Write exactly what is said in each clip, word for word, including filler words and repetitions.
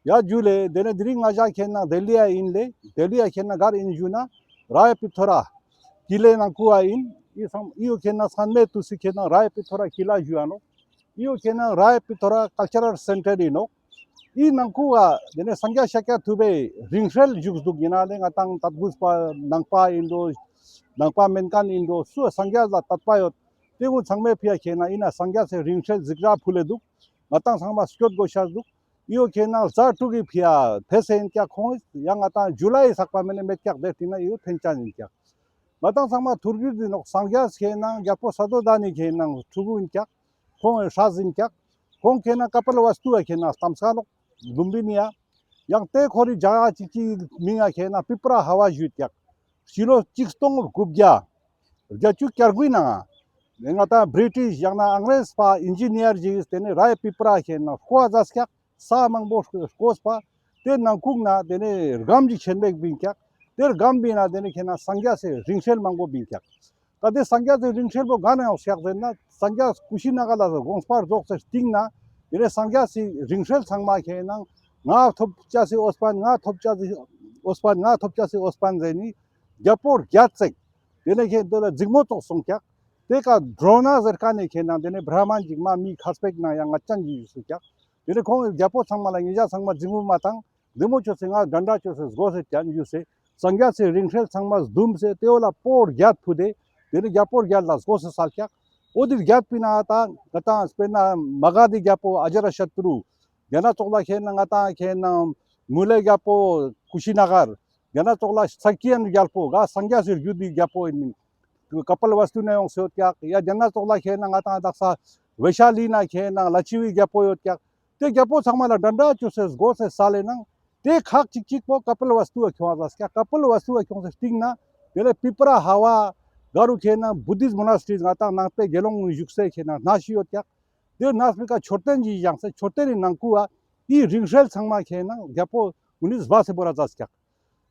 ཡ་ཇུ་ལེ། དེ་ནས་དེ་རིང་ང་ཞ་ཁེ་ན་དིལླི་ཡ་ཨིན་ལེ། དིལླི་ཡ་ཁེ་ན་གར་ཨིན་ཞུ་ན་རའི་པི་ཐོ་ར་ཀི་ལའི་ནང་ཁུ་བ་ཨིན། ཨི་སང་ཨི་ཡོ་ཁེ་ན་སང་མེ་ཏུས་སི་ཁེ་ན་རའི་པི་ཐོ་ར་ཀི་ལ་ཞུ་ཡ་ནོག། ཨི་ཡོ་ཁེ་ན་རའི་པི་ཐོ་ར་ཀལ་ཅར་སེན་ཊར་ཨིན་ནོག། ཨི་ནང་ཁུ་བ་དེ་ནས་སངས་རྒྱས་ཤཱཀྱ་ཐུབ་པའི་རིང་བསྲེལ་བཞུགས་འདུག། ཨིན་ན་ལེ་ང་ཏང་དད་གུས་པ་ནང་པ་ཨིན་འགྲོ། ནང་པ་མེན་མཁན་ཨིན་འགྲོ། སུ་སངས་རྒྱས་ལ་དད་པ་ཡོད། དེ་ཀུན་ཚང་མའི་ཕི་ཡ་ཁེ་ན་ཨིན་ན་སངས་རྒྱས་སི་རིང་བསྲེལ་གཟིགས་ར་ཕུལ་ལེ་འདུག། ང་ཏང་ཚང་མ་སྐྱོད་དགོས་ཤ་འདུག། ཨི་ཡོ་ཁེ་ན་ཟླ་དྲུག་གི་ཕི་ཡ་ཕེ་སེ་ཨིན་ཀྱག། ཁོང་ཡང་ང་ཏང་ཇུ་ལའི་ཚག་པ་མེ་ནེ་མེད་ཀྱག། དེ་ཏེ་ན་ཨི་ཡོ་ཐེན་ཅན་ཨིན་ཀྱག། ང་ཏང་ཚང་མ་ཐུར་གུ་ཟིན་ནོག། སངས་རྒྱས་ཁེ་ན་རྒྱལ་པོ་ས་ཏོ་ད་ནི་ཁེ་ན་ཕྲུ་གུ་ཨིན་ཀྱག། ཁོང་ཧྲ་ཟིན་ཀྱག། ཁོང་ཁེ་ན་ཀ་པལ་ཝ་སྟུ་བ་ཁེ་ན་ལྟམས་ཀ་ནོག། ལུམ་བི་ནི་ཡ། ཡང་དེ་ཁོ་རི་ཇ་ག་ཅིག་ཅིག་མིང་ང་ཁེ་ན་པི་པ་ར་ཧ་བ་ཞུ་ཀྱག། ཕྱི་ལོ་ཆིག་སྟོང་དགུ་བརྒྱ་བརྒྱད་ཅུ་གྱ་དགུའི་ནང་ང་ང་ཏང་བྲི་ཊིཤ་ཡང་ན་ཨང་རེས་པ་ཨིན་ཇི་ནི་ཡར་ཞིག་གིས་དེ་ནས་རའི་པི་པ་ར་ཁེ་ན་བརྐོ་བ་མཛད་ཀྱག། ས་མང་པོ་བརྐོས་པ། དེ་ནང་ཁུག་ན་དེ་ནས་སྒམ་ཅིག་ཆེན་པོ་བིང་ཀྱག། དེ་སྒམ་བིང་ན་དེ་ནས་ཁེ་ན་སངས་རྒྱས་སི་རིང་བསྲེལ་མང་པོ་བིང་ཀྱག། ད་དེ་སངས་རྒྱས་སི་རིང་བསྲེལ་པོ་ག་ནས་ཡོང་ཀྱག་ཟེར་ན། སངས་རྒྱས་ཀུ་ཤི་ན་ག་ལ་དགོངས་པ་རྫོགས་སེ་སྟིང་ན་དེ་ནས་སངས་རྒྱས་སི་རིང་བསྲེལ་ཚང་མ་ཁེ་ན་ང་ཐོབ་ཅེས་སི་འོས་པ་ང་ཐོབ་ཅེས་སི་འོས་པ་ང་ཐོབ་ཅེས་སི་འོས་པ་ཟེར་ནི་རྒྱལ་པོ་བརྒྱད་ཙེག། དེ་ནས་ཁེ་དེ་ལ་འཛིང་མོ་ཙོགས་སོང་ཀྱག། དེ་ཀ་དྲོ་ན་ཟེར་མཁན་ནི་ཁེ་ན་དེ་ནས་བྲ་མན་ཅིག་མ་མི་ཁ་སྤེག་ན་ཡང་ང་ཅན་ཅིག་ཡོད་སུ་ཀྱག། དེ་ནས་ཁོང་རྒྱལ་པོ་ཚང་མ་ལ་ཉེ་ཞ་ཚང་མ་འཛིང་མོ་མ་བཏང་། འཛིང་མོ་ཅོས་སེ་ང་འདྲ་འདྲ་ཅོས་སེ་སྒོ་སེ་ཅན་ཡོད་སེ་སངས་རྒྱས་སི་རིང་བསྲེལ་ཚང་མ་བཟླུམས་སེ་དེ་བོ་ལ་པོ་བརྒྱད་ཕུལ་ཏེ་དེ་ནས་རྒྱལ་པོ་བརྒྱད་ལ་སྒོ་སེ་སལ་ཀྱག། འོ་དེ་བརྒྱད་པི་ན་ད་ང་ཏང་དཔེར་ན་མ་ག་དྷི་རྒྱལ་པོ་ཨ་ཇ་ར་ཤ་ཏྲུ། རྒྱ་ན་ཙོགས་ལ་ཁེ་ན་ང་ཏང་ཁེ་ན་མུ་ལེ་རྒྱལ་པོ་ཀུ་ཤི་ན་གར། རྒྱ་ན་ཙོགས་ལ་ས་ཀྱ་ཡན་རྒྱལ་པོ་ག་སངས་རྒྱས་སི་རྒྱུད་དི་རྒྱལ་པོ་ཨིན། ཀ་པལ་ཝ་སྟུ་ན་ཡོང་སེ་ཡོད་ཀྱག། ཡ་རྒྱ་ན་ཙོགས་ལ་ཁེ་ན་ང་ཏང་དག་ས་ཝེ་ཤ་ལི་ན་ཁེ་ན་ལ་ཆི་བི་རྒྱལ་པོ་ཡོད་ཀྱག། དེ་རྒྱལ་པོ་ཚང་མ་ལ་འདྲ་འདྲ་ཅོས་སེ་སྒོ་སེ་སལ་ལེ་ནང་དེ་ཁག་ཅིག་ཅིག་པོ་ཀ་པལ་ཝ་སྟུ་བ་ཁྱོང་ཟ་ཀྱག། ཀ་པལ་ཝ་སྟུ་བ་ཁྱོང་སེ་སྟིང་ན་དེ་ལས་པི་པ་ར་ཧ་བ་ག་རུ་ཁེ་ན་བུ་དིསྟ་མོ་ན་སི་ཊྲིས་ང་ཏང་ནང་པའི་དགེ་སློང་བཞུགས་སའི་ཁེ་ན་གནས་ཤིག་ཡོད་ཀྱག། དེ་གནས་པི་ཀ་མཆོད་རྟེན་ཞིག་བཞེངས་སེ་མཆོད་རྟེན་ནི་ནང་ཁུ་བ་ཨི་རིང་བསྲེལ་ཚང་མ་ཁེ་ན་རྒྱལ་པོ་ཀུན་ནི་སྦས་སེ་བོར་ར་མཛད་ཀྱག།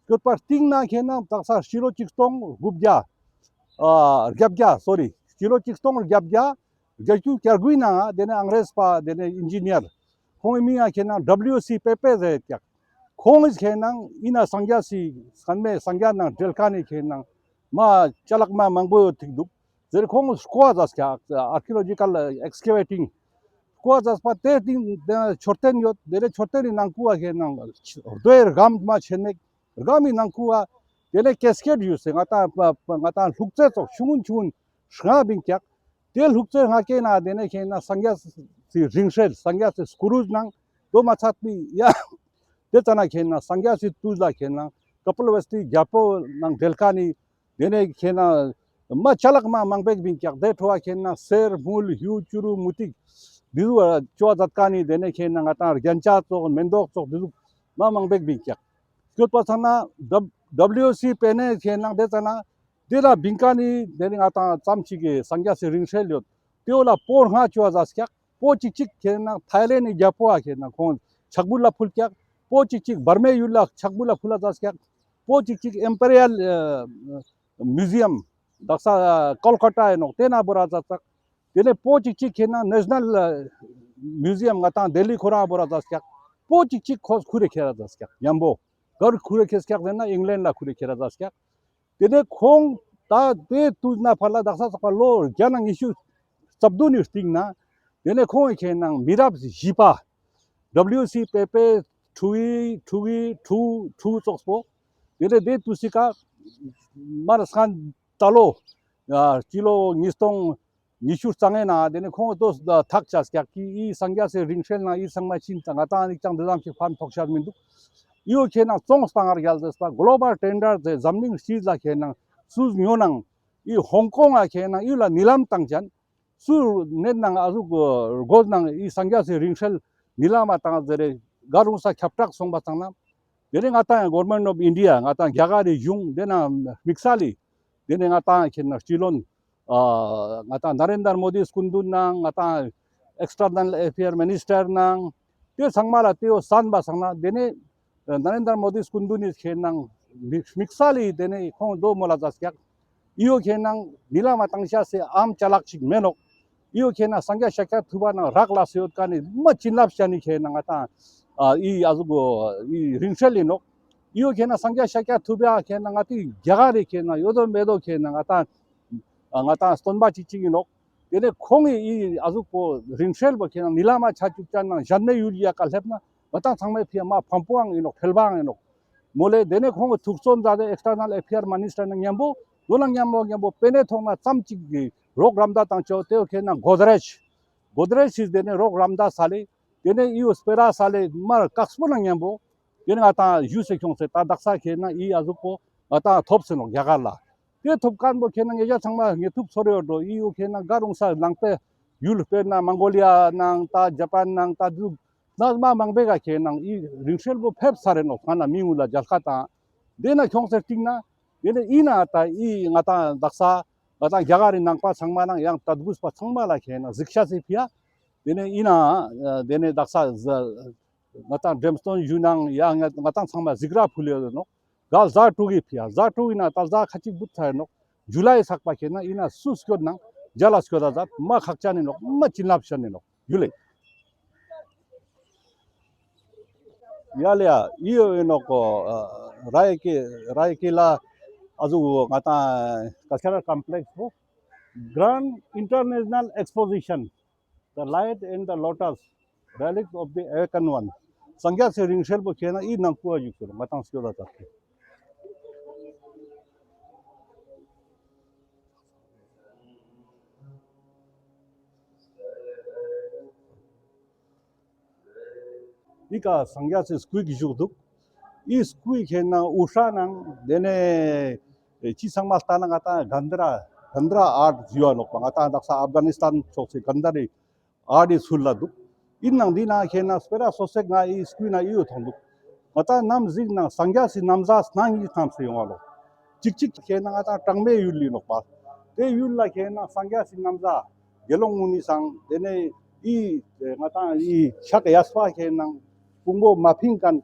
སྐྱོད་པ་སྟིང་ན་ཁེ་ན་དག་ས་ཕྱི་ལོ་ཆིག་སྟོང་དགུ་བརྒྱ་ཨ་བརྒྱད་བརྒྱ་སོ་རི་ཕྱི་ལོ་ཆིག་སྟོང་བརྒྱད་བརྒྱ་བརྒྱད་ཅུ་གྱ་དགུའི་ནང་ང་དེ་ནས་ཨང་རེས་པ་དེ་ནས་ཨིན་ཇི་ནི་ཡར་ཁོང་གི་མིང་ང་ཁེ་ན་ཌབ་ལིའུ་སི་པེ་པེ་ཟེར་ཀྱག། ཁོང་གིས་ཁེ་ན་ཨིན་ན་སངས་རྒྱས་སི་སྔན་མའི་སངས་རྒྱས་ནང་འབྲེལ་མཁན་ནི་ཁེ་ན་མ་ཅ་ལག་མ་མང་པོ་ཡོད་ཐིག་འདུག་ཟེར་ཁོང་བརྐོ་བ་མཛད་ཀྱག། ཨར་ཀི་ཡོ་ལོ་ཇི་ཀལ་ཨེགས་ཀེ་ཝེ་ཊིང་བརྐོ་བ་མཛད་པ་དེ་སྟིང་དེ་མཆོད་རྟེན་ཡོད། དེ་ནས་མཆོད་རྟེན་ནི་ནང་ཁུ་བ་ཁེ་ན་རྡོའི་སྒམ་མ་ཆེན་མོ་སྒམ་མི་ནང་ཁུ་བ་དེ་ནས་ཀེ་སི་ཀེཌ་ཡོད་སེ་ང་ཏང་ང་ཏང་ལྷུག་རྩེ་ཙོགས་ཆུང་ངུན་ཆུང་ངུན་ལྔ་བིང་ཀྱག། དེ་ལྷུག་རྩེ་ལྔ་ཀའི་ནང་དེ་ནས་ཁེ་ན་སངས་རྒྱས་སི་རིང་བསྲེལ་སངས་རྒྱས་སི་སྐུ་རུས་ནང་དོ་མ་ཚད་པའི་ཡ་དེ་ཙ་ན་ཁེ་ན་སངས་རྒྱས་སི་དུས་ལ་ཁེ་ན་ཀ་པལ་ཝ་སྟུའི་རྒྱལ་པོ་ནང་འབྲེལ་མཁན་ནི་དེ་ནས་ཁེ་ན་མ་ཅ་ལག་མ་མང་པོ་བིང་ཀྱག། དེ་ཁྲོ་བ་ཁེ་ན་གསེར་དངུལ་གཡུ་བྱུ་རུ་མུ་ཏིག་འདི་ཟུག་ཅོ་བ་མཛད་མཁན་ནི་དེ་ནས་ཁེ་ན་ང་ཏང་རྒྱན་ཆ་ཙོགས་མེན་ཏོག་ཙོགས་འདི་ཟུག་མ་མང་པོ་བིང་ཀྱག། སྐྱོད་པ་ཚང་ན་ཌབ་ཌབ་ལིའུ་སི་པེ་ནེ་ཁེ་ན་དེ་ཙ་ན་དེ་ལ་བིང་མཁན་ནི་དེ་ནི་ང་ཏང་ཙམ་ཅིག་གི་སངས་རྒྱས་སི་རིང་བསྲེལ་ཡོད། དེ་བོ་ལ་པོ་ལྔ་ཅོ་བ་མཛད་ཀྱག། པོ་ཅིག་ཅིག་ཁེ་ན་ཐའི་ལེན་ནི་རྒྱལ་པོ་ཨ་ཁེ་ན་ཁོང་ཕྱག་ཕུལ་ལ་ཕུལ་ཀྱག། པོ་ཅིག་ཅིག་བར་མའི་ཡུལ་ལ་ཕྱག་ཕུལ་ལ་ཕུལ་ལ་མཛད་ཀྱག། པོ་ཅིག་ཅིག་ཨིམ་པེ་རི་ཡལ་མིའུ་ཟི་ཡམ་དག་ས་ཀོལ་ཀ་ཏ་ཨིན་ནོག་དེ་ན་བོར་ར་མཛད་ཀྱག། དེ་ནས་པོ་ཅིག་ཅིག་ཁེ་ན་ནེ་ཤ་ནལ་མིའུ་ཟི་ཡམ་ང་ཏང་ལྡི་ལི་ཁོ་རང་བོར་ར་མཛད་ཀྱག། པོ་ཅིག་ཅིག་ཁོ་ཁུར་རེ་ཁྱེར་ར་མཛད་ཀྱག། ཡང་པོ་ག་རུ་ཁུར་རེ་ཁྱེར་ཀྱག་ཟེར་ན་ཨིང་ལེན་ལ་ཁུར་རེ་ཁྱེར་ར་མཛད་ཀྱག། དེ་ནས་ཁོང་ད་དེ་དུས་ན་ཕར་ལ་དག་ས་ཚག་པ་ལོ་བརྒྱ་ནང་ཉི་ཤུ་རྩ་བདུན་ནི་སྟིང་ན་དེ་ནས་ཁོང་གི་ཁེ་ན་མི་རབས་བཞི་པ་ཌབ་ལིའུ་སི་པེ་པེ་ཕྲུ་གུའི་ཕྲུ་གུའི་ཕྲུ་ཕྲུ་ཙོགས་པོ་དེ་ནས་དེ་དུས་སི་ཀ་མར་སང་ད་ལོ་ཨ་སྤྱི་ལོ་ཉིས་སྟོང་ཉི་ཤུ་རྩ་ལྔའི་ནང་དེ་ནས་ཁོང་དོ་ཐག་ཆད་ཀྱག་གི་ཨི་སངས་རྒྱས་སི་རིང་བསྲེལ་ནང་ཨི་ཚང་མ་ཕྱིན་ཙང་ང་ཏང་ཨི་ཅང་འདི་ཙམ་ཞིག་ཕན་ཐོགས་ཤར་མི་འདུག། ཨི་བོ་ཁེ་ན་ཙོང་སྟངས་ཨར་རྒྱལ་ཟེར་པ་གོ་ལོ་བལ་ཊེན་ཌར་ཟེར་འཛམ་གླིང་སྤྱི་ལ་ཁེ་ན་སུ་ཉོ་ནང་ཨི་ཧོང་ཀོང་ང་ཁེ་ན་ཨི་ལ་ཉི་ལམ་བཏང་ཅན་སུ་ནེ་ནང་ཨ་ཟུག་གོ་ནང་ཨི་སངས་རྒྱས་སི་རིང་བསྲེལ་ཉི་ལམ་མ་བཏང་ཟེར་རེ་ག་རུང་ས་ཁྱབ་བསྒྲགས་སོང་པ་ཙང་ན་དེ་ནས་ང་ཏང་གོ་ཝར་མེན་ཊ་ཨོཕ་ཨིན་ཌི་ཡ་ང་ཏང་རྒྱ་གར་རི་གཞུང་དེ་ན་དམིགས་བསལ་ལི་དེ་ནས་ང་ཏང་ཁེ་ན་སྤྱི་བློན་ཨ་ང་ཏང་ན་རེན་དར་མོ་དི་སྐུ་མདུན་ནང་ང་ཏང་ཨེགས་ཊར་ནལ་ཨེ་ཕེར་མི་ནིས་ཊར་ནང་དེ་ཚང་མ་ལ་དེ་བོ་གསན་པ་ཙང་ན་དེ་ནས་ན་རེན་དར་མོ་དི་སྐུ་མདུན་ནི་ཁེ་ན་དམིགས་བསལ་ལི་དེ་ནས་ཁོང་དོ་མོལ་ལ་མཛད་ཀྱག། ཨི་བོ་ཁེ་ན་ཉི་ལམ་མ་བཏང་ཤ་སེ་ཨམ་ཅ་ལག་ཅིག་མེན་ནོག། ཨི་བོ་ཁེ་ན་སངས་རྒྱས་ཤཱཀྱ་ཐུབ་པ་ནང་རག་ལས་སེ་ཡོད་མཁན་ནི་མ་བྱིན་རླབས་ཤ་ནི་ཁེ་ན་ང་ཏང་ ཨ་ཨི་ཨ་ཟུག་གོ་ཨི་རིང་བསྲེལ་ཨིན་ནོག། ཨི་བོ་ཁེ་ན་སངས་རྒྱས་ཤཱཀྱ་ཐུབ་པ་ཁེ་ན་ང་ཏི་རྒྱ་གར་རི་ཁེ་ན་ཡོད་དོ་མེད་དོ་ཁེ་ན་ང་ཏང་ཨ་ང་ཏང་སྟོན་པ་ཅིག་ཅིག་ཨིན་ནོག། ཏེ་ནེ་ཁོང་ངི་ཨི་ཨ་ཟུག་པོ་རིང་བསྲེལ་པོ་ཁེ་ན་ཉི་ལམ་མ་ཆ་ཅུག་ཅན་ནང་ཞན་མའི་ཡུལ་ཡ་ཀ་ལེབ་ན་ང་ཏང་ཚང་མའི་ཕི་ཡ་མ་ཕམ་པོའང་ཨིན་ནོག། ཕེལ་བའང་ཨིན་ནོག། མོལ་ལེ་ཏེ་ནེ་ཁོང་གི་ཐུགས་བརྩོན་མཛད་དེ་ཨེགས་ཊར་ནལ་ཨེ་ཕི་ཡར་མི་ནིས་ཊར་ནང་ཉམ་པོ་དོ་ནང་ཉམ་པོ་ཉམ་པོ་པེ་ནེ་ཐོག་ན་ཙམ་ཅིག་གི་རོགས་རམ་ད་ཏང་ཅོ་ཏེ་བོ་ཁེ་ན་གོ་དྲེཇ་གོ་དྲེཇ་ཨིན། ཏེ་ནེ་རོགས་རམ་ད་ས་ལེ་ཏེ་ནེ་ཨི་བོ་སྤེ་ར་ས་ལེ་མར་ཀག་སྤོ་ནང་ཉམ་པོ་ཏེ་ནེ་ང་ཏང་ཞུས་སེ་ཁྱོངས་སེ་ད་དག་ས་ཁེ་ན་ཨི་ཨ་ཟུག་པོ་ང་ཏང་ཐོབ་སེ་ནོག་རྒྱ་གར་ལ། ཏེ་ཐོབ་ཁན་པོ་ཁེ་ན་ངེ་ཅག་ཚང་མ་ངེ་ཐུབ་ཚོར་ཡོད་འགྲོ། ཨི་བོ་ཁེ་ན་ག་རུང་ས་ནང་པའི་ཡུལ་དཔེར་ན་མོང་གོ་ལི་ཡ་ནང་ད་ཇ་པན་ནང་ད་ཟུག་ན་མ་མང་པོའི་ཀ་ཁེ་ན་ཨི་རིང་བསྲེལ་པོ་ཕེབས་ཚར་རེ་ནོག། ང་ན་མི་ངུ་ལ་མཇལ་ཁ་དང་ཏེ་ན་ཁྱོངས་སེ་སྟིང་ན་ཏེ་ནེ་ཨི་ན་ད་ཨི་ང་ཏང་དག་ས་ང་ཏང་རྒྱ་གར་རི་ནང་པ་ཚང་མ་ནང་ཡང་དད་གུས་པ་ཚང་མ་ལ་ཁེ་ན་གཟིགས་ཤ་སེ་ཕི་ཡ་ཏེ་ནེ་ཨི་ན་ཏེ་ནེ་དག་ས་ང་ཏང་འགྲེམས་སྟོན་ཞུ་ནང་ཡང་ང་ཏང་ཚང་མ་གཟིགས་ར་ཕུལ་ཡོད་ནོག། ག་ཟླ་དྲུག་གི་ཕི་ཡ་ཟླ་དྲུག་གི་ན་ད་ཟླ་ཁ་ཅིག་བུད་ཚར་ནོག། ཇུ་ལའི་ཚག་པ་ཁེ་ན་ཨི་ན་སུ་སྐྱོད་ནང་མཇལ་ལ་སྐྱོད་ད་ཛད་མ་ཁག་ཅན་ཨིན་ནོག། མ་བྱིན་རླབས་ཅན་ཨིན་ནོག། ཇུ་ལེ། ཡ་ལེ་ཡ་ཨི་ཡོ་ཨིན་ནོག་གོ། ར་ཡེ་ཀི་ར་ཡེ་ཀི་ལ་ཨ་ཟུག་ང་ཏང་ཀལ་ཅར་ཀམ་པི་ལེགས་པོ་Grand International Exposition, The Light and the Lotus, Relics of the Awakened One. སངས་རྒྱས་སི་རིང་བསྲེལ་པོ་ཁེ་ན་ཨི་ནང་ཀུ་བ་བཞུགས་སེ་ང་ཏང་སྐྱོད་ད་ཛད་དེ། ཨི་ཀ་སངས་རྒྱས་སི་སྐུ་ཞིག་བཞུགས་འདུག། ཨི་སྐུ་ཁེ་ན་དབུ་སྐྲ་ནང་ཏེ་ནེ་ཅི་ཚང་མ་ལྟ་ན་ང་ཏང་གན་དྷ་ར་གན་དྷ་ར་ཨརྠ་ཟེར་བ་ནོག་པ། ང་ཏང་དག་ས་ཨབ་གྷ་ནི་སྟན་ཕྱོགས་སི་གན་དྷ་རའི་ཨརྠ་ཚུལ་ལ་འདུག། ཨིན་ནང་འདི་ན་ཁེ་ན་སྤེ་ར་སོ་སེག་ང་ཨི་སྐུའི་ནང་ཨི་བོ་མཐོང་འདུག། ང་ཏང་ནམ་གཟིགས་ན་སངས་རྒྱས་སི་ན་བཟའ་སྣ་གཉིས་བསྣམས་སེ་ཡོང་བ་ལོ། ཅིག་ཅིག་ཁེ་ན་ང་ཏང་གྲངས་མེད་ཡུལ་ལི་ནོག་པ། ཏེ་ཡུལ་ལ་ཁེ་ན་སངས་རྒྱས་སི་ན་བཟའ་དགེ་སློང་གུན་ནི་སང་ཏེ་ནེ་ཨི་ང་ཏང་ཨི་ཕྱག་གཡས་པ་ཁེ་ན་ཕུང་པོ་མ་ཕིང་ཁན་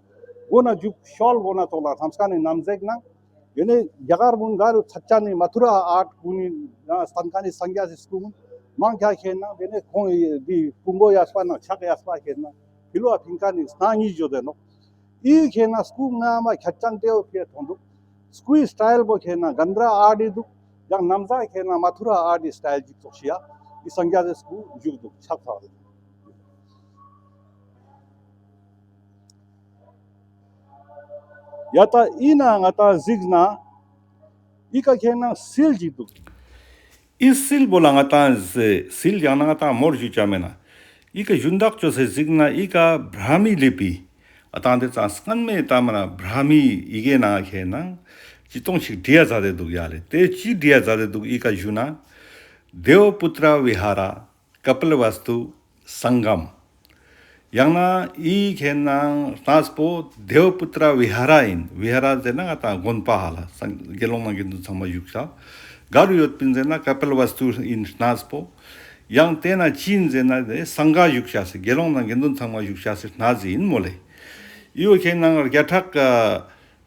གོ་ན་ཇུག་ཤོལ་གོ་ན་ཙོགས་ལ་ཐམས་ཀ་ནེ་ནམ་ཟེག་ན། ཏེ་ནེ་རྒྱ་གར་གུན་ག་རུ་ཚད་ཅན་ནི་མ་ཐུ་ར་ཨརྠ་གུན་ནི་སྟན་ཁན་ནི་སངས་རྒྱས་སི་སྐུ་གུན་མང་ཆེ་ཁེ་ན་ཏེ་ནེ་ཁོང་ཨི་འདི་ཕུང་པོ་གཡས་པ་ན་ཕྱག་གཡས་པ་ཁེ་ན་ཕི་ལོ་ཨ་ཕིང་ཁན་ནི་སྣ་གཉིས་ཡོད་དེ་ནོག། ཨི་ཁེ་ན་སྐུ་ངོ་མ་ཁྱད་ཅན་ཏེ་བོ་ཕི་ཡ་མཐོང་འདུག། སྐུའི་སི་ཊའིལ་བོ་ཁེ་ན་གན་དྷ་ར་ཨརྠ་འདུག། ཡང་ན་བཟའ་ཁེ་ན་མ་ཐུ་ར་ཨརྠ་སི་ཊའིལ་ཅིག་ཙོགས་ཤིག་ཡ་ཨི་སངས་རྒྱས་སི་སྐུ་བཞུགས་འདུག་ཕྱག་འཚལ་ལོ། ཡ་ད་ཨི་ན་ང་ཏང་གཟིགས་ན་ཨི་ཀ་ཁེ་ན་སིལ་ཅིག་འདུག། ཨི་སིལ་བོ་ལ་ང་ཏང་སིལ་ཡང་ན་ང་ཏང་མོར་ཞུ་ཅ་མེད་ན། ཨི་ཀ་ཞུན་དག་ཅོས་སེ་གཟིགས་ན་ཨི་ཀ་བྷྲ་མི་ལི་པི། ཨ་ཏང་ཏེ་ཙང་སྔན་མེ་ཏ་མ་ན་བྷྲ་མི་ཡི་གེ་ནང་ཁེ་ན་ཅི་ཏོང་ཞིག་བྲིའ་ཛད་དེ་འདུག་ཡ་ལེ། ཏེ་ཅི་བྲིའ་ཛད་དེ་འདུག་ཨི་ཀ་ཞུ་ན། དེའོ་པུ་ཏྲ་བི་ཧཱ་ར། ཀ་པིལ་ཝསྟུ་སང་གམ། ཡང་ན་ཨི་ཁེ་ན་གནས་པོ་དེའོ་པུ་ཏྲ་བི་ཧཱ་ར་ཨིན། བི་ཧཱ་ར་ཟེར་ན་ང་ཏང་དགོན་པ་ཧ་ལ་སང་དགེ་སློང་ནང་དགེ་འདུན་ཚང་མ་བཞུགས་ཤ། ག་རུ་ཡོད་པིན་ཟེར་ན་ཀ་པིལ་ཝསྟུ་ཨིན་གནས་པོ། ཡང་ཏེ་ན་ཅི་ཨིན་ཟེར་ན་ཏེ་སང་ག་བཞུགས་ཤ་སེ་དགེ་སློང་ནང་དགེ་འདུན་ཚང་མ་བཞུགས་ཤ་སེ་གནས་ཨིན་མོལ་ལེ། ཨི་བོ་ཁེ་ན་བརྒྱ་ཕྲག་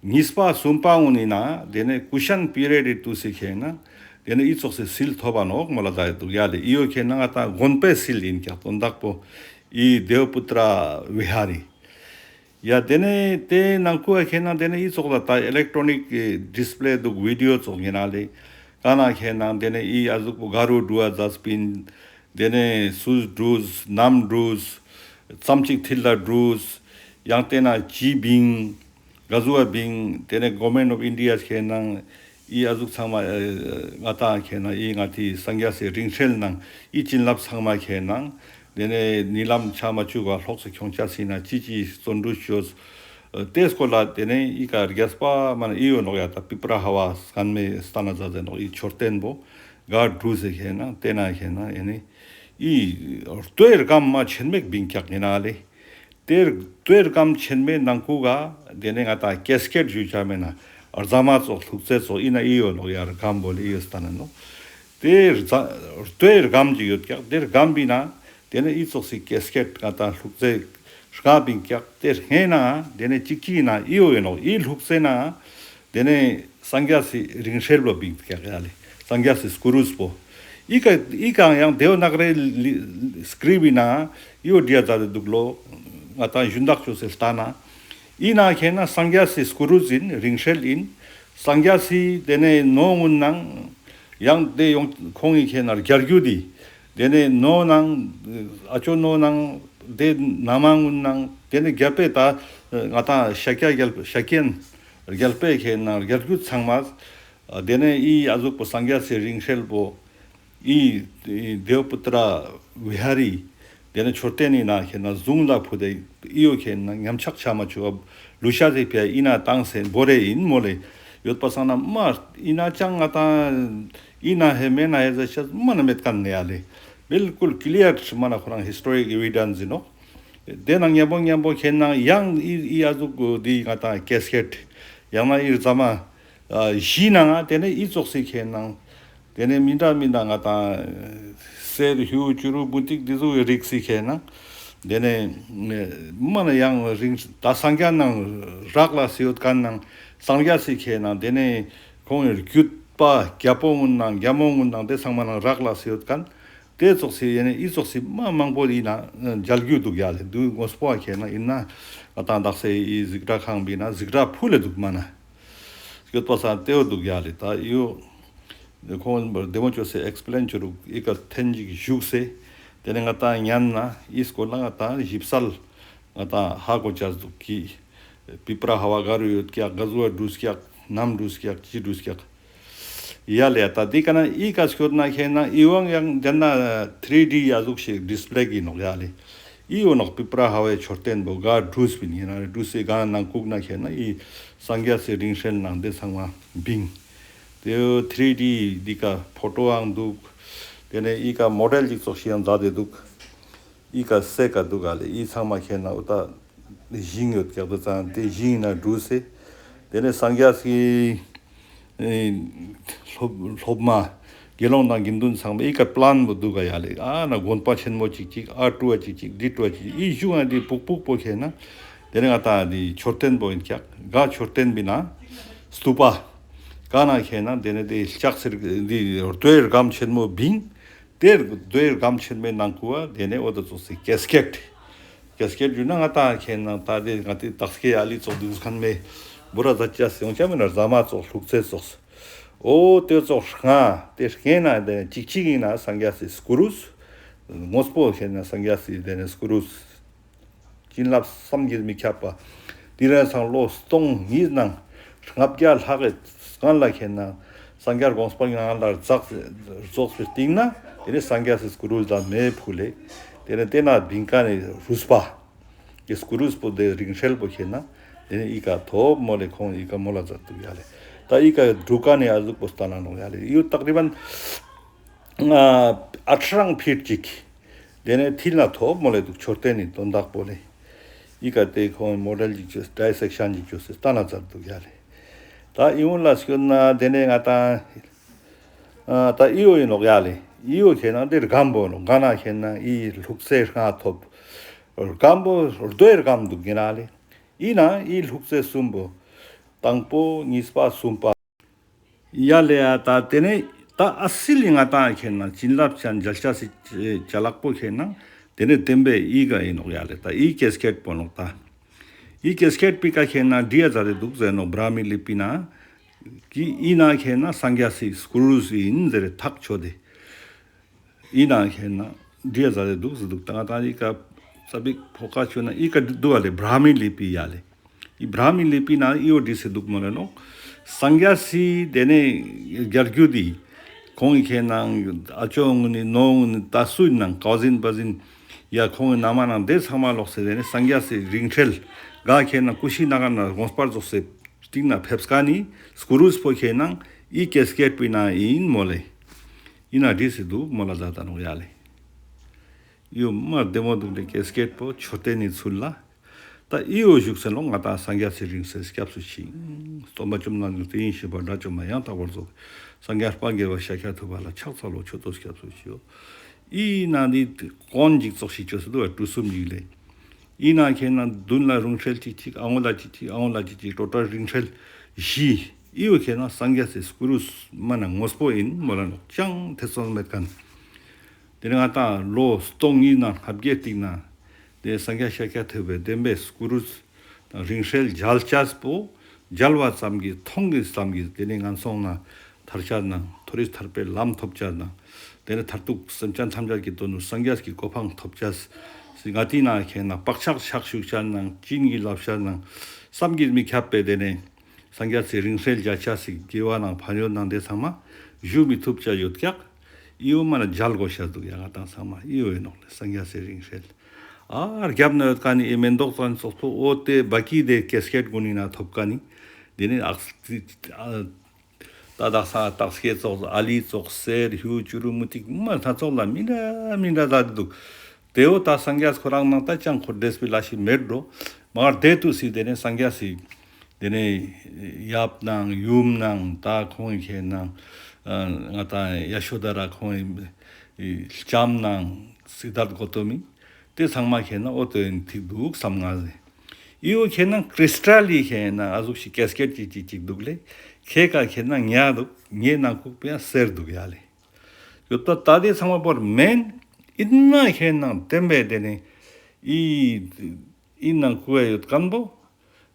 གཉིས་པ་གསུམ་པ་གུན་ནི་ན་ཏེ་ནེ་ཀུ་ཤན་པི་རི་ཡོཌ་དུས་སི་ཁེ་ན་ཏེ་ནེ་ཨི་ཙོགས་སི་སིལ་ཐོབ་བ་ནོག་མོལ་ལ་ཛད་དེ་འདུག་ཡ་ལེ། ཨི་བོ་ཁེ་ན་ང་ཏང་དགོན་པའི་སིལ་ཨིན་ཀྱག་དོན་དག་པོ་ཨི་དེའོ་པུ་ཏྲ་བི་ཧཱ་རི། ཡ་ཏེ་ནེ་ཏེ་ནང་ཁུ་བ་ཁེ་ན་ཏེ་ནེ་ཨི་ཙོགས་ལ་ད་ཨི་ལེག་ཊྲོ་ནིག་ཌིས་པི་ལེ་འདུག་བི་ཌི་ཡོ་ཙོགས་ཨིན་ན་ལེ། ཀ་ན་ཁེ་ན་ཏེ་ནེ་ཨི་ཨ་ཟུག་པོ་ག་རུ་འགྲུལ་བ་ཛད་པིན། ཏེ་ནེ་སུས་འགྲུལ་ནམ་འགྲུལ་ཙམ་ཅིག་ཐིལ་ལ་འགྲུལ་ཡང་ཏེ་ན་ཅི་བིང་ག་ཟུག་བ་བིང་། ཏེ་ནེ་གོ་མེན་ཊ་ཨོཕ་ཨིན་ཌི་ཡ་ཁེ་ན་ཨི་ཨ་ཟུག་ཚང་མ་ང་ཏང་ཁེ་ན་ཨི་ང་ཏི་སངས་རྒྱས་སི་རིང་བསྲེལ་ནང་ཨི་བྱིན་རླབས་ཚང་མ་ཁེ་ན་ཏེ་ནེ་ཉི་ལམ་ཆ་མ་ཅུག་ག་ལྷོགས་སེ་ཁྱོང་ཆ་སི་ན་ཅི་ཅི་བརྩོན་འགྲུས་ཅོས། ཏེ་སྐོར་ལ་ཏེ་ནེ་ཨི་ཀ་རྒྱས་པ་མ་ན་ཨི་ཡོད་ནོག་ཡ། ད་པི་པ་ར་ཧ་བ་སྔན་མེ་སྟན་ན་ཛད་དེ་ནོག་ཨི་མཆོད་རྟེན་པོ་ག་འགྲུལ་སེ་ཁེ་ན་ཏེ་ན་ཁེ་ན་ཨི་ནི་ཨི་ལྟོའི་སྒམ་མ་ཆེན་མེག་བིང་ཀྱག་ཨིན་ན་ལེ། ཏེ་ལྟོའི་སྒམ་ཆེན་མེ་ནང་ཁུ་ག་ཏེ་ནེ་ང་ཏང་ཀེས་ཀེཌ་ཞུ་ཆ་མེད་ན་རྫ་མ་ཙོགས་ལྷུག་རྩེ་ཙོགས་ཨིན་ན་ཨི་ཡོད་ནོག་ཡ། སྒམ་བོ་ལེ་ཨི་ཡོད་སྟན་ན་ནོག། ཏེ་རྫ་ལྟོའི་སྒམ་ཅིག་ཡོད་ཀྱག། ཏེ་སྒམ་བི་ན་ཏེ་ནེ་ཨི་ཙོགས་སི་ཀེས་ཀེཌ་ང་ཏང་ལྷུག་རྩེ་ལྔ་བིང་ཀྱག། ཏེ་སྔེ་ན་ཏེ་ནེ་ཅིག་ཅིག་ན་ཨི་ཡོད་ནོག། ཨི་ལྷུག་རྩེ་ན་ཏེ་ནེ་སངས་རྒྱས་སི་རིང་བསྲེལ་བོ་བིང་ཀྱག་ཡ་ལེ། སངས་རྒྱས་སི་སྐུ་རུས་པོ། ཨི་ཀ་ཨི་ཀ་ཡང་དེའོ་ནག་རེ་སི་ཀྲིབ་བི་ན་ཨི་བོ་བྲིའ་ཛད་དེ་འདུག་ལོ། ང་ཏང་ཞུན་དག་ཅོས་སེ་ལྟ་ན། ཨིན་ན་ཁེ་ན་སངས་རྒྱས་སི་སྐུ་རུས་ཨིན། རིང་བསྲེལ་ཨིན། སངས་རྒྱས་སི་དེ་ནས་ནོ་གུན་ནང་ཡང་དེ་ཡོང་ཁོང་ངི་ཁེ་ན་རྒྱལ་རྒྱུད་དི། དེ་ནས་ནོ་ནང་ཨ་ཅོ་ནོ་ནང་དེ་ན་མ་གུན་ནང་དེ་ནས་རྒྱལ་པོའི་ད་ང་ཏང་ཤཱཀྱ་རྒྱལ་ཤཱཀྱན་རྒྱལ་པོའི་ཁེ་ན་རྒྱལ་རྒྱུད་ཚང་མ། དེ་ནས་ཨི་ཨ་ཟུག་པོ་སངས་རྒྱས་སི་རིང་བསྲེལ་པོ། ཨི་ཨི་དེ་བོ་པུ་ཏྲ་བི་ཧ་རི། དེ་ནས་མཆོད་རྟེན་ནི་ནང་ཁེ་ན་གཟུངས་ལ་ཕུལ་ཏེ་ཨི་བོ་ཁེ་ན་ཉམས་ཆག་ཆ་མ་ཆུག་པ་ལུས་ཤེས་སི་ཕི་ཡ་ཨིན་ན་བཏང་སེ་བོར་རེ་ཨིན་མོལ་ལེ་ཡོད་པ་སང་ན་མ་ཨིན་ན་ཅང་ང་ཏང་ཨིན་ན་ཧེ་མེན་ན་ཧེ་ཟེར་ཤེས་མ་ན་མེད་ཁན་ནི་ཡ་ལེ། བིལ་ཀུལ་ཀི་ལི་ཡར་མ་ན་ཁོ་རང་ཧིས་ཊོ་རིག་ཨེ་བི་ཌེན་སི་ཨིན་ནོག། དེ་ན་ཉམ་པོ་ཉམ་པོ་ཁེ་ན་ཡང་ཨི་ཨི་ཨ་ཟུག་གུ་དེ་ང་ཏང་ཀེ་སི་ཀེད་ཡང་ན་ཨི་རྫ་མ་ཨ་བཞི་ནང་ང་དེ་ནས་ཨི་ཙོགས་སི་ཁེ་ན། དེ་ནས་མི་འདྲ་མི་འདྲ་ང་ཏང་གསེར་གཡུ་བྱུ་རུ་བུ་ཏིག་འདི་ཚོ་གི་རིགས་སི་ཁེ་ན། དེ་ནས་མ་ན་ཡང་རིང་ད་སངས་རྒྱས་ནང་རག་ལས་སི་ཡོད་ཁན་ནང་སངས་རྒྱས་སི་ཁེ་ན་དེ་ནས་ཁོང་གི་རྒྱུད་པ་རྒྱལ་པོ་གུན་ནང་རྒྱལ་མོ་གུན་ནང་དེ་ཚང་མ་ནང་རག་ལས་སི་ཡོད་ཁན་དེ་ཙོགས་སི་ཡེ་ནས་ཨི་ཙོགས་སི་མ་མང་པོ་ཨིན་ན་མཇལ་རྒྱུ་འདུག་ཡ་ལེ། དུ་དངོས་པོ་ཁེ་ན་ཨིན་ན་ང་ཏང་དག་སེ་ཨི་གཟིགས་ར་ཁང་པའི་ན་གཟིགས་ར་ཕུལ་ལེ་འདུག་མ་ན། སྐྱོད་པ་སང་ཏེའོ་འདུག་ཡ་ལེ། ད་ཡོ་ཁོང་བདེ་མོ་ཅོས་སེ་ཨེགས་པི་ལེན་ཅོ་རུག་ཨི་ཀ་ཐེན་ཅིག་བཞུགས་སེ། དེ་ནས་ང་ཏང་ཉན་ན་ཨི་སྐོར་ལ་ང་ཏང་ཞིབ་གསལ་ང་ཏང་ཧ་གོ་ཅས་འདུག་གི། པི་པ་ར་ཧ་བ་ག་རུ་ཡོད་ཀྱག་ག་ཟུག་བ་འདུས་ཀྱག་ནམ་འདུས་ཀྱག་ཅི་འདུས་ཀྱག་ཡ་ལེ། ད་དེ་ཀ་ན་ཨི་ཀ་སྐྱོད་ན་ཁེ་ན་ཨི་བོ་ཡང་དེ་ན་ཐི་རི་ཌི་ཡ་ཟུག་ཞིག་ཌིས་པི་ལེ་གི་ནོག་ཡ་ལེ། ཨི་བོ་ནོག་པི་པ་ར་ཧ་བའི་མཆོད་རྟེན་པོ་ག་འདུས་པིན་ཡིན་ན་རེ་འདུས་སེ་ག་ནང་ཁུག་ན་ཁེ་ན་ཨི་སངས་རྒྱས་སི་རིང་བསྲེལ་ནང་དེ་ཚང་མ་བིང་། དེ་ཐི་རི་ཌི་འདི་ཀ་ཕོ་ཊོའང་འདུག། དེ་ནས་ཨི་ཀ་མོ་ཌེལ་ཅིག་ཙོགས་ཤིག་ཡང་མཛད་དེ་འདུག། ཨི་ཀ་སེ་ཀ་འདུག་ག་ལེ། ཨི་ཚང་མ་ཁེ་ན་འོ་ད་ཞིང་ཡོད་ཀྱག་དེ་ཚང་དེ་ཞིང་ན་འདུས་སེ། དེ་ནས་སངས་རྒྱས་སི་ཨེ་སློབ་སློབ་མ་དགེ་སློང་དང་དགེ་འདུན་ཚང་མ་ཨི་ཀ་པི་ལན་པོ་འདུག་ག་ཡ་ལེ། ཨ་ན་དགོན་པ་ཆེན་མོ་ཅིག་ཅིག་ཨ་ཀྲུ་བ་ཅིག་ཅིག་འདི་ཀྲུ་བ་ཅིག་ཅིག་ཨི་ཞུ་ང་འདི་ཕུག་ཕུག་པོ་ཁེ་ན། དེ་ནས་ང་ཏང་འདི་མཆོད་རྟེན་པོ་ཡིན་ཀྱག། ག་མཆོད་རྟེན་པི་ན་སྟུ་པ། ག་ན་ཁེ་ན་དེ་ནས་དེ་ལྕགས་སེར་འདི་རྡོའི་སྒམ་ཆེན་མོ་བིང་། དེར་རྡོའི་སྒམ་ཆེན་མོའི་ནང་ཁུ་བ་དེ་ནས་འོ་ད་ཙོགས་སི་ཀེ་སི་ཀེད། ཀེ་སི་ཀེད་ཞུ་ན་ང་ཏང་ཁེ་ན་ད་དེ་ང་ཏི་དག་སྐེ་ཨ་ལི་ཙོགས་འདུག་ཁན་མེ། བུ་ར་ཛ་ཅ་སེ་ཡོང་ཆ་མེ་ན་རྫ་མ་ཙོགས་ལྷུག་ཚེ་ཙོགས། འོ་དེ་ཙོགས་ལྔ་དེ་ལྔའི་ནང་དེ་ནས་ཅིག་ཅིག་ཡིན་ན་སངས་རྒྱས་སི་སྐུ་རུས། དངོས་པོ་ཁེ་ན་སངས་རྒྱས་སི་དེ་ནས་སྐུ་རུས། བྱིན་རླབས་བསམ་གྱིས་མི་ཁྱབ་པ། དེ་རིང་སང་ལོ་སྟོང་གཉིས་ནང་ལྔ་བརྒྱ་ལྷག་གི་སྔན་ལ་ཁེ་ན་སངས་རྒྱས་དགོངས་པ་ངང་ལ་རྫོགས་རྫོགས་པའི་སྟིང་ན་དེ་ནས་སངས་རྒྱས་སི་སྐུ་རུས་ལ་མེ་ཕུལ་ལེ། དེ་ནས་དེ་ན་བིང་ཀ་ནས་རུས་པ་གི་སྐུ་རུས་པོ་དེ་རིང་བསྲེལ་པོ་ཁེ་ན་དེ་ནས་ཨི་ཀ་ཐོབ་མོལ་ལེ། ཁོང་ཨི་ཀ་མོལ་ལ་མཛད་འདུག་ཡ་ལེ། ད་ཨི་ཀ་འབྲུ་ཀ་ནས་ཨ་ཟུག་པོ་སྟན་ན་ནོག་ཡ་ལེ། ཡུ་ཏག་རི་བན་ཨ་ཨ་ཁྲ་རང་ཕིཊ་ཅིག། དེ་ནས་མཐིལ་ན་ཐོབ་མོལ་ལེ་འདུག། མཆོད་རྟེན་ནི་དོན་དག་པོ་ལེ། ཨི་ཀ་དེ་ཁོང་མོ་ཌེལ་ཅིག་ཅོས་ཌའི་སེག་ཤན་ཅིག་ཅོས་སེ་སྟན་ན་མཛད་འདུག་ཡ་ལེ། ད་ཨི་བོ་ལ་སྐྱོད་ན་དེ་ནས་ང་ཏང་ཨ་ད་ཨི་བོ་ཡིན་ནོག་ཡ་ལེ། ཨི་བོ་ཁེ་ན་དེ་སྒམ་པོ་ནོག། ག་ན་ཁེ་ན་ཨི་ལྷུག་རྩེ་ལྔ་ཐོབ། སྒམ་པོ་རྡོའི་སྒམ་འདུག་ཡིན་ན་ལེ། ཨི་ན་ཨི་ལྷུག་རྩེ་གསུམ་པོ། དང་པོ་གཉིས་པ་གསུམ་པ། ཡ་ལེ་ཡ། ད་དེ་ནས་ད་ཨ་སི་ལི་ང་ཏང་ཁེ་ན་བྱིན་རླབས་ཅན་མཇལ་ཆ་སི་ཅ་ལག་པོ་ཁེ་ན་དེ་ནས་བསྟན་པའི་ཨི་ཀ་ཡིན་ནོག་ཡ་ལེ། ད་ཨི་ཀེ་སི་ཀེད་པོ་ནོག། ད་ཨི་ཀེ་སི་ཀེད་པི་ཀ་ཁེ་ན་བྲིའ་མཛད་དེ་འདུག་ཟེར་ནོག། བྲ་མི་ལི་པི་ན་གི་ཨི་ན་ཁེ་ན་སངས་རྒྱས་སི་སྐུ་རུས་ཡིན་ཟེར་ཐག་ཆོད་དེ། ཨི་ན་ཁེ་ན་བྲིའ་མཛད་དེ་འདུག་ཟེར་འདུག། ད་ང་ཏང་ཨི་ཀ་ཙ་པིག་ཕོ་ཁ་ཆོད་ན་ཨི་ཀ་འདུག་པ་ལེ། བྲ་མི་ལི་པི་ཡ་ལེ། ཨི་བྲ་མི་ལི་པི་ན་ཨི་བོ་བྲིས་སེ་འདུག་མོལ་ལེ་ནོག། སངས་རྒྱས་སི་དེ་ནས་རྒྱལ་རྒྱུད་དི་ཁོང་གི་ཁེ་ན་ཨ་ཅོ་གུན་ནི་ནོ་གུན་ནི་ད་སུ་ཡིན་ནང་ཀ་ཟིན་པ་ཟིན་ཡ་ཁོང་གི་ན་མ་ནང་དེ་ཚང་མ་ལོག་སེ་དེ་ནས་སངས་རྒྱས་སི་རིང་བསྲེལ་ག་ཁེ་ན་ཀུ་ཤི་ན་ག་ན་དགོངས་པ་རྫོགས་སེ་སྟིང་ན་ཕེབས་ཀ་ནི་སྐུ་རུས་པོ་ཁེ་ན་ཨི་ཀེ་སི་ཀེད་པི་ན་ཡིན་མོལ་ལེ། ཨི་ན་བྲིས་སེ་འདུག་མོལ་ལ་མཛད་ད་ནོག་ཡ་ལེ། ཡོ་མ་བདེ་མོ་འདུག་ལེ། ཀེ་སི་ཀེད་པོ་མཆོད་རྟེན་ནི་ཚུལ་ལ། ད་ཨི་བོ་བཞུགས་སེ་ལོ་ང་ཏང་སངས་རྒྱས་སི་རིང་བསྲེལ་སྐྱབས་སུ་མཆི། སྟོན་པ་བཅོམ་ལྡན་འདས་དེ་བཞིན་གཤེགས་པ་དགྲ་བཅོམ་པ་ཡང་དག་པར་རྫོགས། སངས་རྒྱས་དཔལ་དགྱེས་པ་ཤཱཀྱ་ཐུབ་པ་ལ་ཕྱག་འཚལ་ལོ། མཆོད་དོ་སྐྱབས་སུ་མཆིའོ། ཨི་ན་འདི་གོན་ཅིག་ཙོགས་ཤིག་ཅོས་སེ་འདུག་པ་གྲུ་གསུམ་ཅིག་ལེ། ཨི་ན་ཁེ་ན་མདུན་ལ་རིང་བསྲེལ་ཅིག་ཅིག། ཨ་ངོ་ལ་ཅིག་ཅིག། ཨ་ངོ་ལ་ཅིག་ཅིག། ཊོ་ཊལ་རིང་བསྲེལ་བཞི། ཨི་བོ་ཁེ་ན་སངས་རྒྱས་སི་སྐུ་རུས་མ་ན་དངོས་པོ་ཡིན་མོལ་ལ་ནོག། ཅང་ཐེ་ཚོམ་མེད་ཁན། དེ་ནས་ང་ཏང་ལོ་སྟོང་གཉིས་ནང་ལྔ་བརྒྱའི་སྟིང་ན། དེ་སངས་རྒྱས་ཤཱཀྱ་ཐུབ་པའི་བདེན་པའི་སྐུ་རུས་དང་རིང་བསྲེལ་མཇལ་ཅེས་པོ་མཇལ་བ་ཙམ་གྱིས་མཐོང་གི་ཙམ་གྱིས་དེ་ནས་ངན་སོང་ན་ཐར་ཅེས་ནང་མཐོ་རིས་ཐར་པའི་ལམ་ཐོབ་ཅེས་ནང་དེ་ནས་མཐར་ཐུག་སེམས་ཅན་ཐམས་ཅད་ཀྱི་དོན་དུ་སངས་རྒྱས་ཀྱི་གོ་འཕང་ཐོབ་ཅེས་སི་ང་ཏི་ན་ཁེ་ན་བག་ཆགས་ཆགས་ཞུགས་ཅེས་ནང་བྱིན་གྱིས་བརླབས་ཅེས་ནང་བསམ་གྱིས་མི་ཁྱབ་པའི་དེ་ནས་སངས་རྒྱས་སི་རིང་བསྲེལ་མཇལ་ཅེས་སི་དགེ་བ་ནང་ཕན་ཡོན་ནང་དེ་ཚང་མ་ཞུ་མི་ཐུབ་ཅེས་ཡོད་ཀྱག། ཨི་བོ་མ་ན་མཇལ་དགོས་ཤེས་འདུག་ཡ། ང་ཏང་ཚང་མ་ཨི་བོ་ཡིན་ནོག་ལེ། སངས་རྒྱས་སི་རིང་བསྲེལ། ཨ་རྒྱབ་ན་ཡོད་ཀ་ནི་ཨི་མེན་ཏོག་ཙོགས་ཙོགས་པོ་འོ་དེ་བ་ཀི་དེ་ཀེ་སི་ཀེད་གུན་ནི་ན་ཐོབ་ཀ་ནི། དེ་ནི་ཨག་ཨ་ད་དག་ས་དག་སྐྱེ་ཙོགས་ཨ་ལི་ཙོགས་སེར་ཧུ་ཅུ་རུ་མུ་ཏིག་མ་སྣ་ཚོགས་ལ་མི་འདྲ་མི་འདྲ་ད་འདུག། དེ་བོ་ད་སངས་རྒྱས་ཁོ་རང་ནང་ད་ཅང་ཁོ་འདྲེས་པའི་ལ་ཞིག་མེད་འགྲོ། མ་གར་དེ་དུས་སི་དེ་ནས་སངས་རྒྱས་སི་དེ་ནས་ཡབ་ནང་ཡུམ་ནང་ད་ཁོང་ཁེ་ནང་ང་ཏང་ཡ་ཤོ་དྷ་ར་ཁོང་ལྕམ་ནང་སིད་དྷརྠ་གོ་ཏ་མི་དེ་ཚང་མ་ཁེ་ནང་འོ་དོ་ཡིན་ཐིག་འདུག་བསམ་ང་ཟེ། ཨི་བོ་ཁེ་ནང་ཀྲིས་ཊལ་ལི་ཁེ་ནང་ཨ་ཟུག་ཞིག་ཀེ་སི་ཀེད་ཅིག་ཅིག་ཅིག་འདུག་ལེ། ཁེ་ཀ་ཁེ་ནང་ཉ་འདུག་ཉེ་ནང་ཁུག་པའི་ཡང་སེར་འདུག་ཡ་ལེ། ཡོད་པ་ད་དེ་ཚང་མ་བོར་མེན། ཨིན་ན་ཁེ་ནང་བདེན་པའི་དེ་ནས་ཨི་ཨི་ནང་ཁུག་ཡ་ཡོད་ཀན་པོ།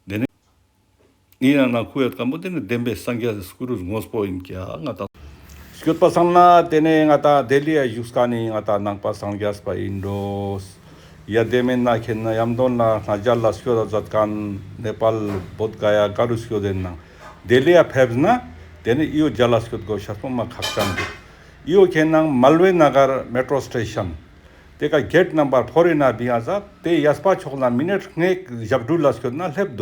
དེ་ནས་ཨི་ནང་ནང་ཁུག་ཡོད་ཀན་པོ་དེ་ནས་བདེན་པའི་སངས་རྒྱས་སི་སྐུ་རུས་དངོས་པོ་ཡིན་ཀྱག་ང་ཏང་། སྐྱོད་པ་སང་ན་དེ་ནས་ང་ཏང་ལྡི་ལི་ཡ་བཞུགས་ཀ་ནི་ང་ཏང་ནང་པ་སངས་རྒྱས་པ་ཡིན་འགྲོ། ཡ་དེ་མེན་ན་ཁེ་ན་ཡམ་དོན་ལ་ང་རྒྱལ་ལ་སྐྱོད་ད་མཛད་ཀན་ནེ་པཱལ་བོད་ག་ཡ་ག་རུ་སྐྱོད་དེ་ནང་ལྡི་ལི་ཡ་ཕེབས་ན་དེ་ནས་ཨི་བོ་རྒྱལ་ལ་སྐྱོད་དགོས་ཤེས་པོ་མ་ཁག་ཅན་འདུག། ཨི་བོ་ཁེ་ནང་མལ་བེ་ན་གར་མེ་ཊྲོ་སི་ཊེ་ཤན་དེ་ཀ་གེཊ་ནམ་བར་ཕོར་ཨིན་ན་བི་ཡ་ཟ་དེ་ཡས་པ་ཕྱོགས་ལ་མི་ནེཊ་ལྔའི་ཞབས་དྲུལ་ལ་སྐྱོད་ན་སླེབས་འདུག།